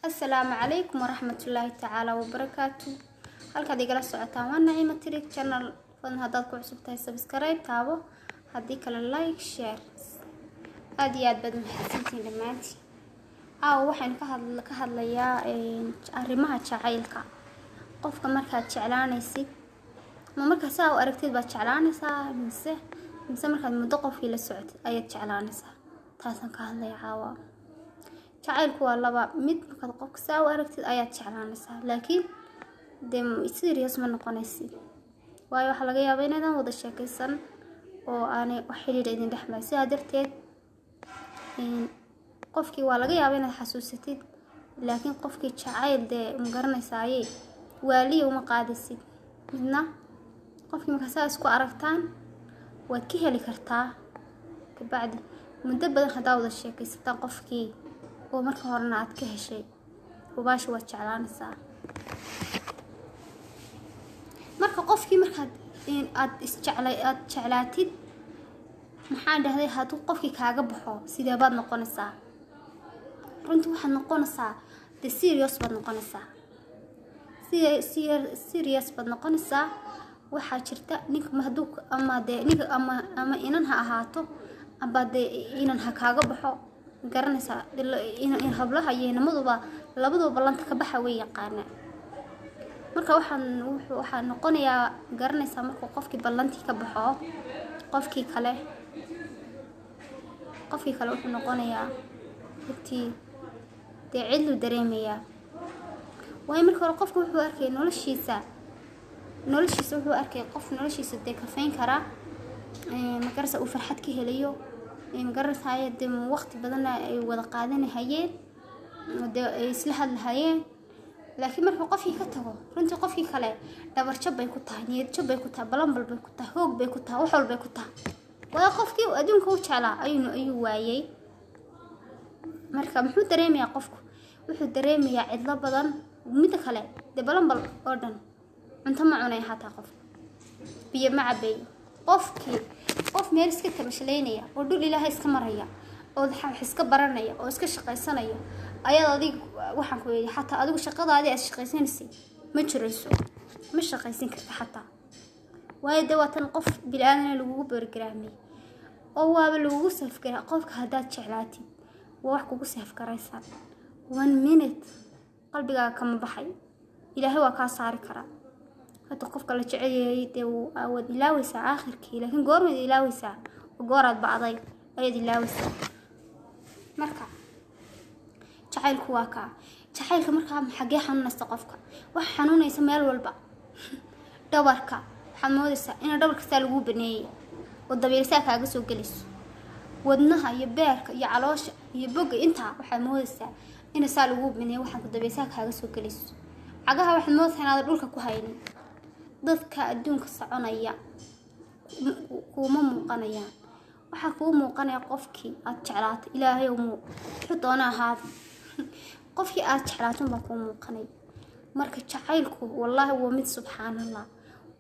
Asalaamu calaykum waraxmatullaahi tacaala wabarakaatu. Halkaad igala socotaan waa Naciima Trick Channel. Fadlan haddaad ku cusub tahay, subscribe taabo, haddii kale like, share. Aada iyo aad baad mahadsantihiin dhammaantiin. Caawa waxaynu ka hadlayaa arrimaha jacaylka. Qofka markaad jeclaanaysid, ma markaa saa u aragtid baad jeclaanaysaa, mise markaad muddo qofkii la socotid ayaad jeclaanaysaa? Taasaan ka hadlaya caawa. Jacaylku waa laba mid: markaad qofka saa u aragtid ayaad jeclaanaysaa, laakiin dee serious ma noqonaysid, waayo waxaa laga yaabaa inaydan wada sheekaysan oo aanay wax xidhiidha idin dhex marin. Sidaa darteed qofkii waa laga yaabaa inaad xasuusatid, laakiin qofkii jacayl dee ma garanaysaaye waaliya uma qaadaysid. Midna qofkii markaa saa isku aragtaan waad ka heli kartaa. Kabacdi muddo badan haddaa wada sheekaysataan qofkii oo marka horena aad ka heshay, hubaasha waad jeclaanaysaa. Marka qofkii markaad aad isjeclay, aad jeclaatid, maxaan dhahday, hadduu qofkii kaaga baxo, sidee baad noqonaysaa? Runtii waxaad noqonaysaa de serious baad noqonaysaa, serious baad noqonaysaa. Waxaa jirta ninka hadduu ama dee ninka ama inan ha ahaato amba dee inan ha kaaga baxo, garanaysaa, hablaha iyo inamaduba labaduba ballanta ka baxa way yaqaanaa. Marka waxaa noqonayaa, garanaysaa, markuu qofkii ballantii ka baxo, qofkii kale wuxuu noqonayaa runtii dee cidlu dareemayaa. Waayo marka hore qofku wuxuu arkay noloshiisa, wuxuu arkay qof noloshiisa dee kafeyn karaa, magarasa uu farxad ka helayo, magaranaysaye dee waqti badanna ay wada qaadanahayeen, dee ay isla hadlahayeen. Laakiin markuu qofkii ka tago, runtii qofkii kale dhabarjab bay ku tahay, niyad jab bay ku tahay, balanbal bay ku tahay, hoog bay ku tahay, wax walbay ku tahay, waayo qofkii adduunka u jeclaa ayuu waayey. Marka muxuu dareemayaa qofku? Wuxuu dareemayaa cidlo badan. Midda kale dee balanbal oo dhan, cunto ma cunay xataa qofku, biyo ma cabayo. Qofkii qof meel iska tabashalaynaya oo dhul Ilaahay iska maraya oo wax iska baranaya oo iska shaqaysanaya ayaad adiga, waxaan ku yidhi, xataa adigu shaqadaadii aad shaqaysanaysay ma jirayso, ma shaqaysan karta xataa, waayo dee waa tan qof bili-aadana lagugu borogaraamay oo waaba lagugu safgaraa. Qofka haddaad jeclaatid, waa wax kugu safgaraysan, one minute qalbigaaga kama baxay, Ilaahay waa kaa saari karaa. Hadda qofka la jecel yahay dee waad ilaaweysaa aakhirkii, laakiin goormaad ilaaweysaa? Gooraad bacday ayaad ilaaweysaa. Marka jacaylku waa kaa. Jacaylka markaa xaggee xanuunaysa qofka? Waxa xanuunaysa meel walba. Dhabarka waxaad moodaysaa ina dhabarka saa laguu baneeyay oo dabiilsaa kaaga soo gelayso. Wadnaha iyo beerka iyo caloosha iyo boga intaa waxaad moodaysaa ina saa laguu baneeyay, waxaan ku dabiilsaa kaaga soo gelayso. Cagaha waxaad moodaysaa inaadan dhulka ku haynin. Dadka adduunka soconaya kuuma muuqanayaan, waxaa kuu muuqanaya qofkii aad jeclaatay. Ilaahay muu wuxuu doona ahaada, qofkii aad jeclaatay unbaa kuu muuqanaya. Marka jacaylku wallaahi waa mid, subxaan Allah,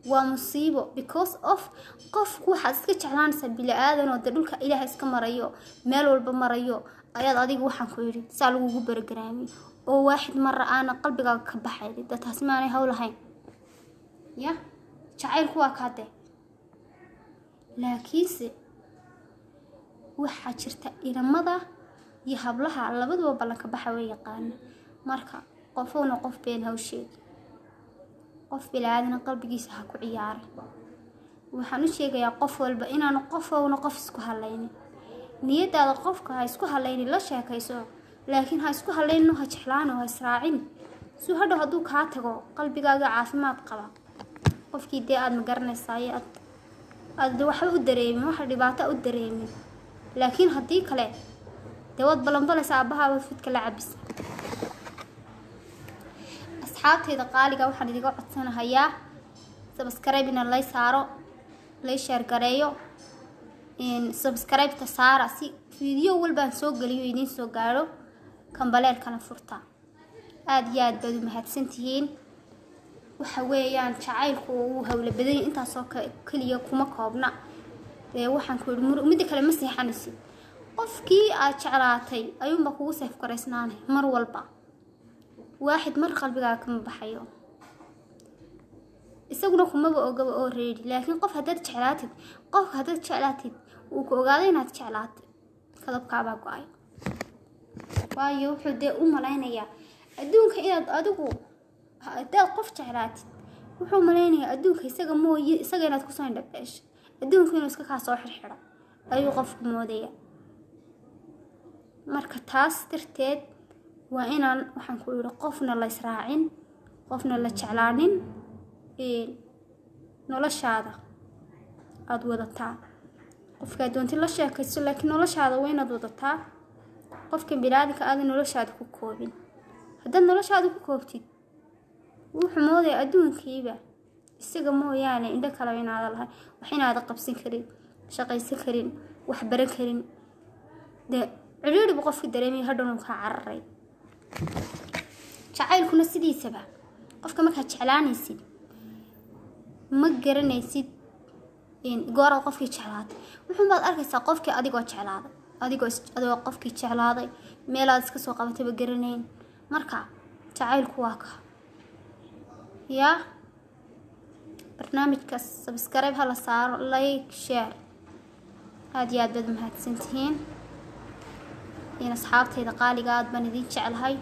waa musiibo, because of qofku waxaad iska jeclaanaysaa bili-aadan oo dee dhulka Ilaahay iska marayo, meel walba marayo, ayaad adiga, waxaan ku yidhi, saa lagugu barogaraamay oo waaxid mara aana qalbigaaga ka baxay. Dee taasi maanay hawl ahayn ya. Jacaylku waa kaa dee. Laakiinse waxaa jirta inamada iyo hablaha labaduba ballanka baxa way yaqaana. Marka qofowna qof been ha u sheegi, qof bilaaadana qalbigiisa ha ku ciyaarin. Waxaan u sheegayaa qof walba inaanu qofowna qof isku halaynin. Niyadaada qofka ha isku halaynin, la sheekayso, laakiin ha isku halaynin, ha jeclaano, ha israacin, suu hadhow hadduu kaa tago qalbigaaga caafimaad qaba qofkii dee aada ma garanaysaaye aad waxba u dareemin, waxa dhibaato u dareemin. Laakiin haddii kale dee waad balanbalaysa, aabbahaaba fidka la cabisa. Asxaabtayda qaaliga, waxaan idiga codsanahayaa subscribe ina lay saaro, lay share gareeyo. Subscribe-ta saara si video walbaan soo geliyo idiin soo gaadho, kambaleelkana furta. Aada iyo aad baad u mahadsantihiin. Waxa weeyaan jacaylku uu hawlo badanya, intaasoo keliya kuma koobna. Dee waxaan ku yidhi, midda kale ma seexanaysid, qofkii aad jeclaatay ayuunbaa kugu seef garaysnaanay mar walba. Waaxid mar qalbigaaga kama baxayo, isaguna kumaba ogaba oo reedi. Laakiin qof haddaad jeclaatid, qofka haddaad jeclaatid, uu ku ogaado inaad jeclaatay, kadabkaabaa go-ay. Waayo, wuxuu dee u malaynayaa adduunka inaad adigu, haddaad qof jeclaatid, wuxuu malaynayaa adduunka isaga mooye, isaga inaad kusoo indhabeesho, adduunka inuu iska kaa soo xirxidho ayuu qofku moodaya. Marka taas darteed waa inaan, waxaan ku idhi, qofna la israacin, qofna la jeclaanin, noloshaada aada wadataa. Qofkaa doonti la sheekayso, laakiin noloshaada waa inaad wadataa. Qofka biniaadanka aadan noloshaada ku koobin. Haddaad noloshaada ku koobtid, wuxuu moodaya adduunkiiba isaga mooyaane indho kaleba inaada lahay, wax inaada qabsan karin, shaqaysan karin, wax baran karin. Dee cidhiidhi buu qofka dareemaya, hadhown uu kaa cararay. Jacaylkuna sidiisaba, qofka markaad jeclaanaysid, ma garanaysid gooraad qofkii jeclaatay. Wuxuunbaad arkaysaa qofkii adigoo jeclaaday, adigoo qofkii jeclaaday, meelaad iska soo qabatayba garanayn. Marka jacaylku waa ka yaa. Barnaamijka subscribe hala saaro, like, share. Aada iyo aad baad mahadsantihiin in asxaabtayda qaaliga, aad baan idin jeclahay.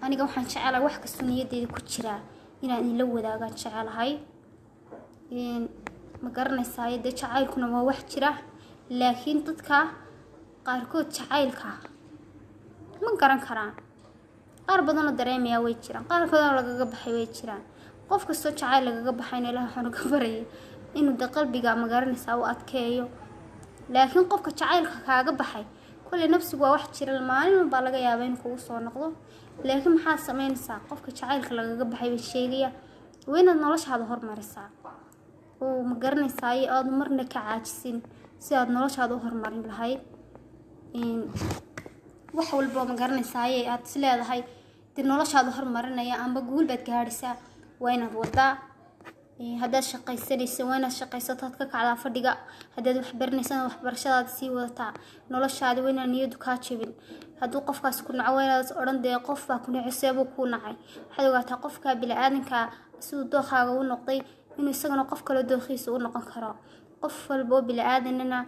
Aniga waxaan jecelahay wax kastoo niyadeyda ku jiraa inaan idinla wadaagaan jecelahay. Ma garanaysaa? Dee jacaylkuna waa wax jira, laakiin dadka qaarkood jacaylka ma garan karaan. Qaar badanoo dareemayaa way jiraan, qaar badanoo lagaga baxay way jiraan. Qof kastoo jacayl lagaga baxayna, Ilaah waxaanu ka barayay inuu de qalbiga, ma garanaysaa, u adkeeyo. Laakiin qofka jacaylka kaaga baxay, kolley nafsigu waa wax jira, maalin baa laga yaabaa inuu kugu soo noqdo. Laakiin maxaad sameynaysaa? Qofka jacaylka lagaga baxay bay sheegaya, waa inaad noloshaada hormarisaa oo, ma garanaysaa, aada marna ka caajisin si aad noloshaada u horumarin lahayd. Wax walba, ma garanaysaa, aad is leedahay dee noloshaada horumarinaya amba guul baad gaadhaysaa, waa inaad wadaa. Haddaad shaqaysanaysa, waa inaad shaqaysato, aad ka kacdaa fadhiga. Haddaad wax baranaysana, waxbarashadaada sii wadataa. Noloshaada waa inaan niyadu kaa jabin. Hadduu qofkaas ku naco, waa inaad odhan dee qof baa ku nacay, seebuu kuu nacay. Waxaad ogaataa qofka bini-aadanka siduu dookaaga u noqday inuu isagana qof kale dookhiisa u noqon karo. Qof walba oo bini-aadanana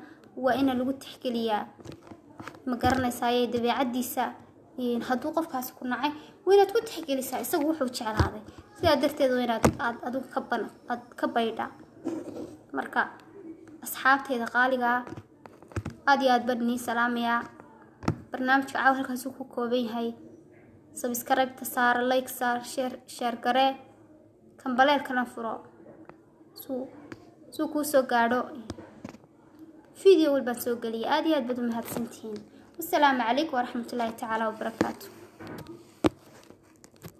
waa ina lagu tixgeliyaa, ma garanaysaaye, dabeecadiisa. Hadduu qofkaasi ku nacay, waa inaad ku tixgelisaa isagu wuxuu jeclaaday. Sidaa darteed waa inaad aad adigu ka ban aad ka baydhaa. Marka asxaabteyda qaaligaa, aada iyo aad baan inii salaamayaa. Barnaamijka caawa halkaasuu ku kooban yahay. Subscribe-ta saara, like saar, share, share garee, kambaleelkana furo suu kuu soo gaadho video walbaan soo geliya. Aada iyo aad baad u mahadsantihiin. Wasalaamu calaykum waraxmatullaahi tacaala wabarakaatu.